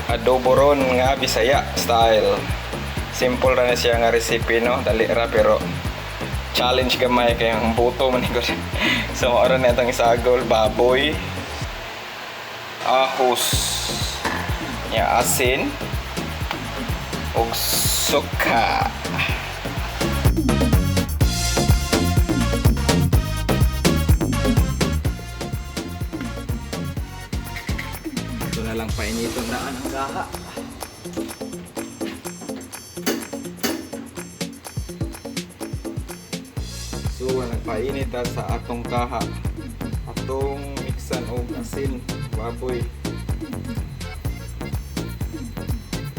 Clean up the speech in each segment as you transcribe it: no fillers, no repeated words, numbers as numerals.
Adobo ron nga Bisaya style. Simple ra na siya nga recipe, no, dali ra pero challenge gamay kay ang buto man gud. So mao ra na itong isagol: baboy, ahos, nya asin ug suka. Ito na lang painiton na ang gaha. So, nagpainit ta sa atong kaha. Atong mixan og asin, baboy.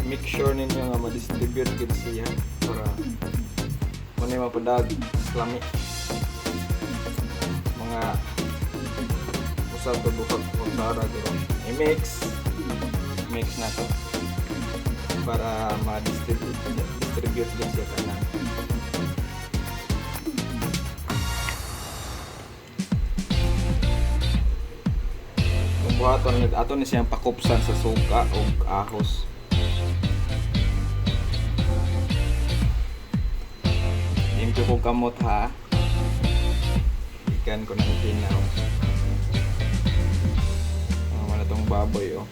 Make sure ninyo nga ma-distribute gid siya para mo ni mapadag lami. Mga usa to duha ka kutsara guro. I-mix. Mix na to para ma-distribute distribute gid siya tanan. Kung buhaton ato ni siyang pakupsan sa suka ug ahos. Limpyo ko kamot ha. Ikan ko ng hinaw. Ang wala tong baboy oh.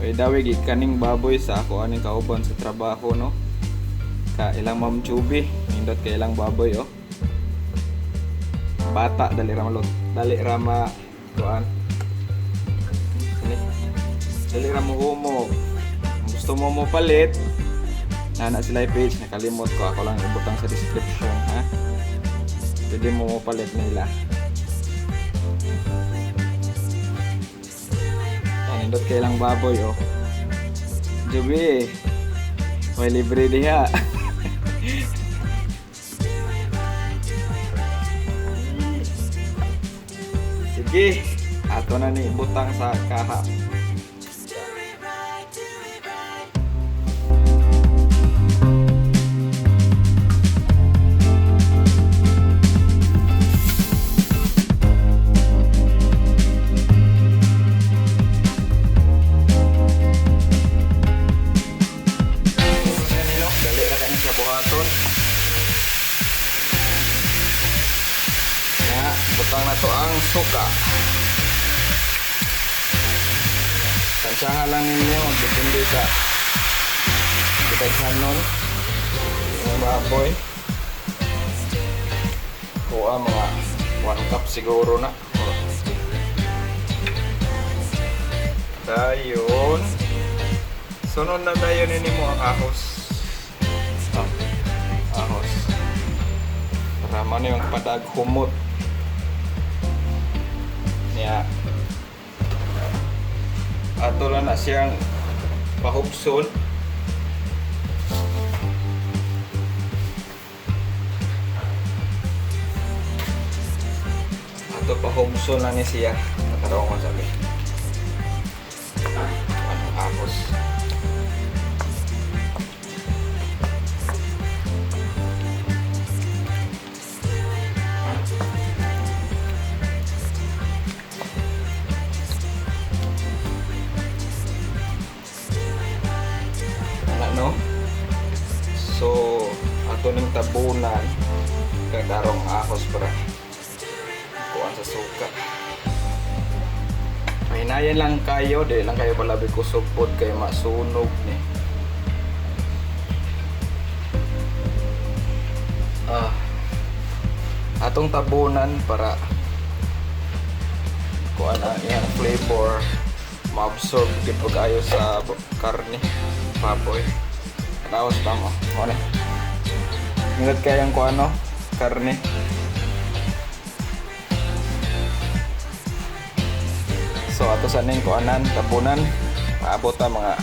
Oy dawi gikaning baboy sa ako aning kauban sa trabaho, no. Ka ilang Ma'am Chubi, nindot kay ilang baboy oh. Bata dali ra malot, dali ra ma kuan. Sini. Dali ra mo humog. Kung gusto mo mo palit, nana sila yung page, nakalimot ko, ako lang ibutang sa description ha. Pwede mo mo palit nila. Ayan, nindot kay ilang baboy oh. Jubi, may libre diha. Sige, ato na ni ibutang sa kaha. Dali ra kayo sa buhaton. Ya, butang na to ang suka. Tansyahan lang ninyo, depende sa gidaghan nun. Yung baboy. Kuha mga 1 cup siguro na. Dayon. Sunod na dayon nini mo ang ahos. Ah, ahos. Para man yung padag humot. Niya. Ato lang na siyang pahubson. Ato pahubson lang ni siya. Nakaroon ko sabi. Anong ahos? Wala, no? So, ato ning tabunan kay darong ahos para kuan sa suka. Mahinayan lang kayo, di lang kayo palabi ko supot kay masunog ni. Ah. Atong tabunan para kuan ang iyang flavor ma-absorb gid pag ayo sa karne baboy. Tapos tamo. Mo na. Ingat kayang kuan no, karne. So ato sa ning kuanan, tabunan, maabot ta mga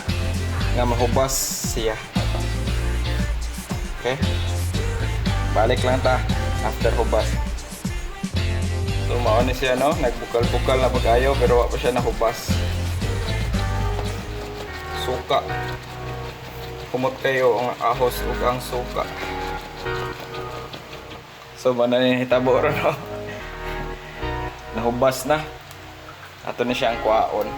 nga mahubas siya. Okay? Balik lang ta after hubas. So mao ni siya no, nagbukal-bukal na pag-ayo pero wa pa siya nahubas. Suka. Kumot kayo ang ahos ug ang suka. So mana ni hitabo ron, no? Nahubas na. Ato na siya ang kuhaon.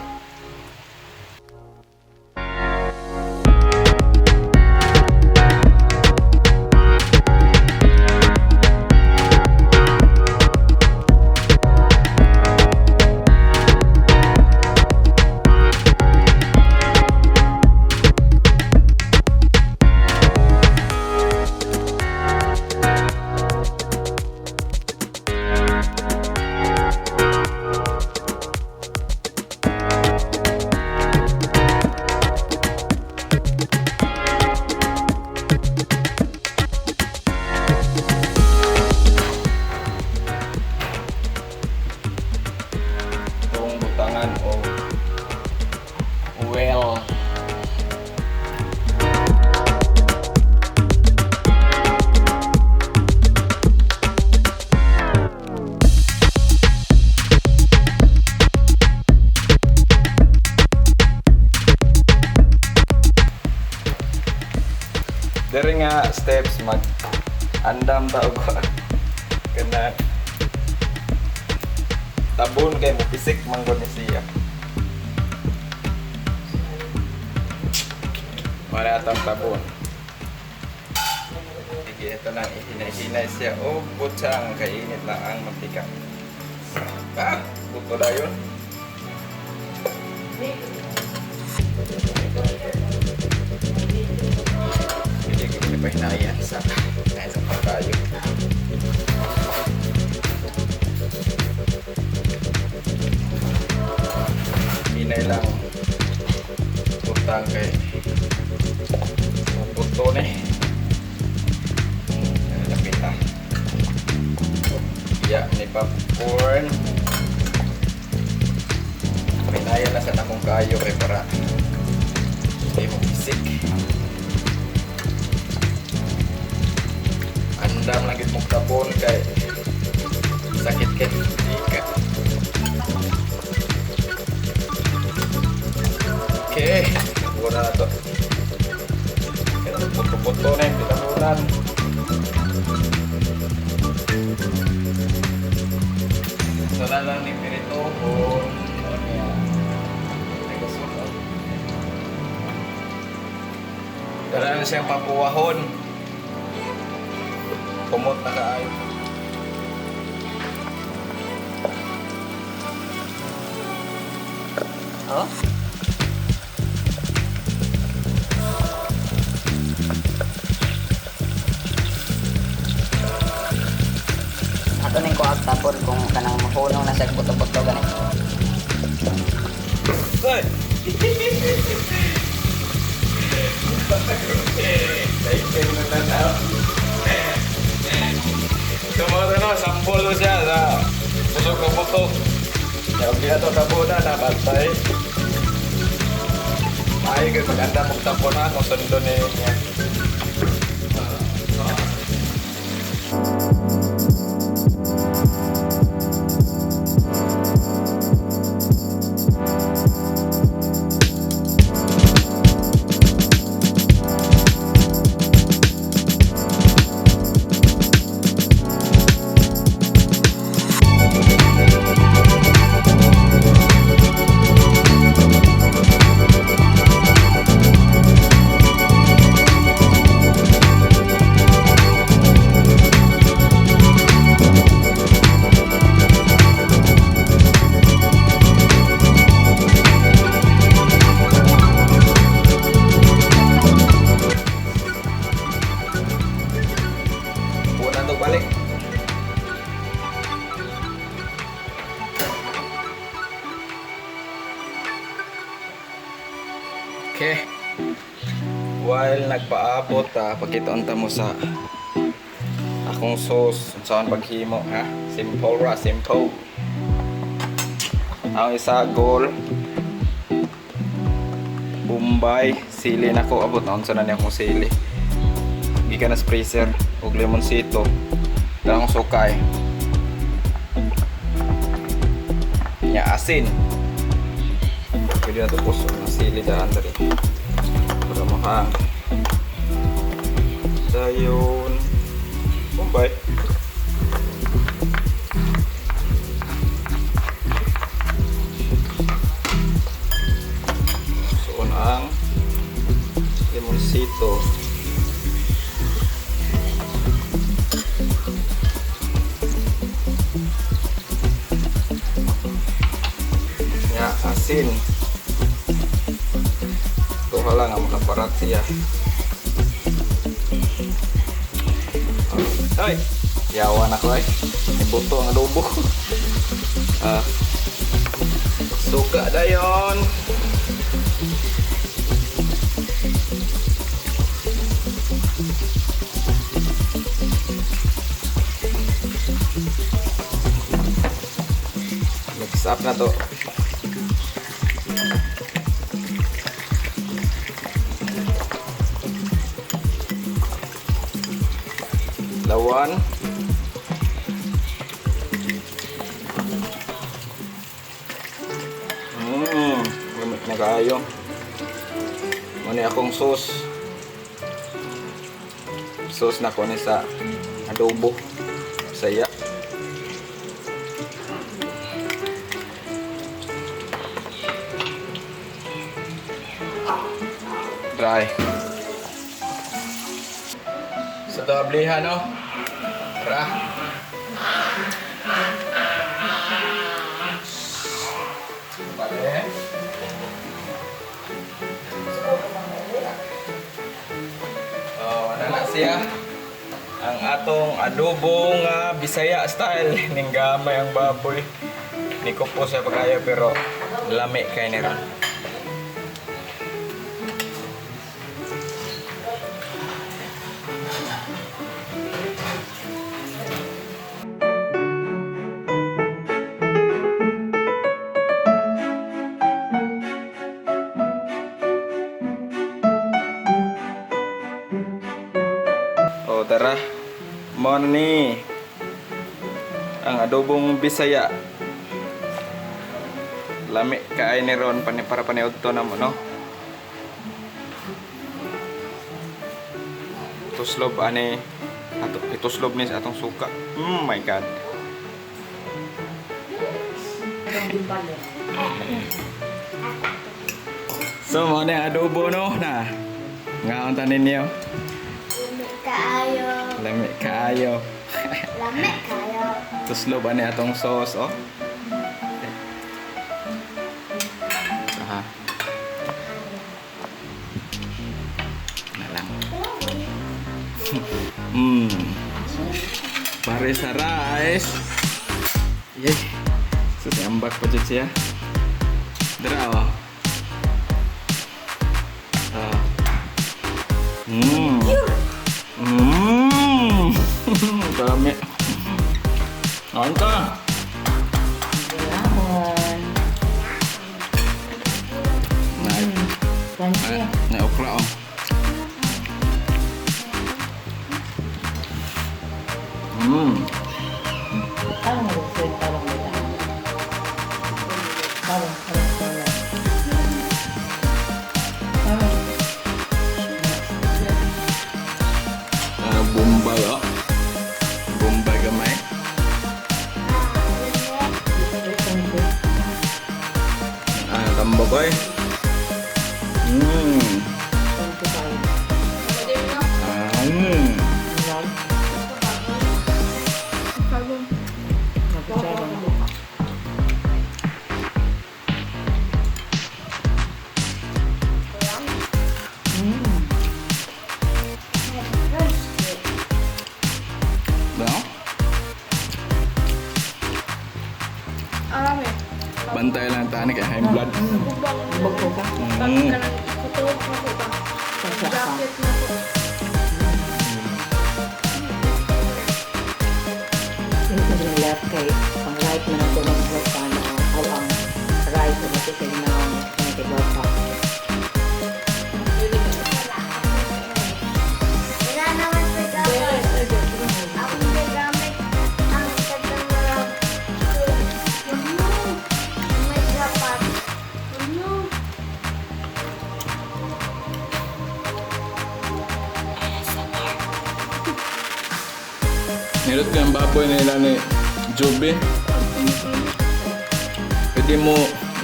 Itong butangan o well. Dere nga steps mag andam ta og kana tabon kay mo pisik manggod ni siya. Wala atang tabon. Sige, ito lang. Ihinay-hinay siya. Oh, butang. Kainit na ang mantika. Ah, buto na yun. Hindi ko pinapahinayan sa dahil sa pagkayo. Hinay lang. Butang kay buto ni. Lapit ah. Ya, ni popcorn. Pinaya na sa akong kayo kay para hindi mo pisik. Andam lang gid mong tabon kay sakit kay tika. Okay, wala na to. Kaya puto-puto na yung pitabunan. So na lang ni Pirito ano niya. Nagasunod. Dala na siyang papuwahon. Kumot na kaayo. Oh? Ato ning kuag tapon kung kanang mahunong na siya buto-buto gani. Ay! Naipin na na na. Sumunod na, sampol mo siya sa busog na buto. Yaw na to tabunan na bantay. Ay, kay maganda mong tapunan, kung sundo ni niya. Buwan to balik. Okay. While nagpaabot ta, pakita unta mo sa akong sauce unsaon paghimo ha. Simple ra, simple. Ang isa goal Bombay, sili nako abot na unsa na niya akong sili. Gikan na sa freezer ug lemonsito. Darang sukay. Nya asin. Pwede na to puso na sili daan diri. Para maka Dayon. Bombay. Suon ang limoncito. Ya, asin. Tuha lang ang makaparat siya. Ay! Yawa na ko ay. Ibuto ang adobo. Ah. Suka dayon. Mix up na to. Lawan. Lamit na kaayo. Muna akong sauce. Sauce na ko ni sa adobo. Saya. Dry. Sa tablihan, no? Tara. Bale. Oh, ano na siya? Ang atong adobo nga Bisaya style ning gamay ang baboy. Ni ko po siya pagayo pero lami kay ni ron. O tara, mo na ni ang adobong Bisaya. Lami kaay ni Ron pani para paniudto na mo, no? Tuslob ani ato ituslob ni sa atong suka. Oh my God. So mo na ang adobo, no, na. Ngaon ta ninyo? Lami kaayo. Lami kaayo. Lami kaayo. Tuslob ani atong sauce, oh. Aha. Na lang. Pare sa rice. Yay. So, si ambak pa dyan siya. Dara, oh. Ah. Dami. Kain ka. Lamon. Na, Crunchy. na okra, oh. Parang mag-sweet, parang may tama. Parang, parang, parang. Parang. Ah, Bombay, oh. Bombay gamay. Ah, tambok, oy. Ah. No? Arami. Bantay lang tani kay high blood. Bugbo ka? Kanang ikutuog na ko ba? Jacket na ko. Yung left kay ang right man ang tulong sa ano, o ang right na kasi kay na kay pa. Wala naman sa gamit. Akong gagamit ang tagang mga may sapat. Nilot ko yung baboy nila ni Juby. Pwede mo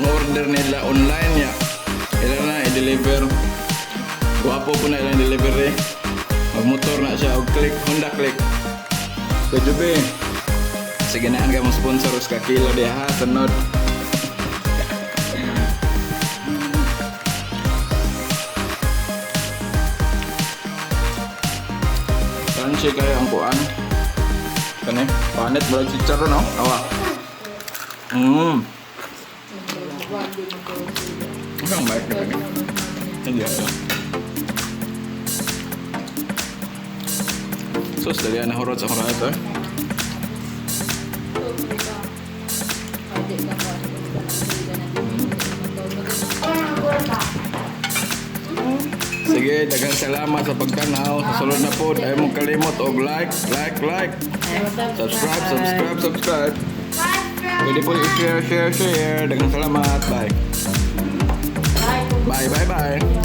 order nila online ya. Ila na i-deliver. Guwapo po na ilang delivery. Magmotor na siya og click, Honda Click. So Juby, sige naan ka mo sponsor us ka kilo diha ha, sunod. Crunchy kayo ang kuan. Kani, panit murag chicharon no? Awa. Ang mic na kani. Hindi ayo. Sus, dali na hurot sa hurot ito eh. Sige, daghang salamat sa pagtanaw. Sa sulod na po, ayaw mong kalimot og like, like, like. Subscribe, subscribe, subscribe. Pwede po i-share, share, share. Daghang salamat. Bye. Bye, bye, bye.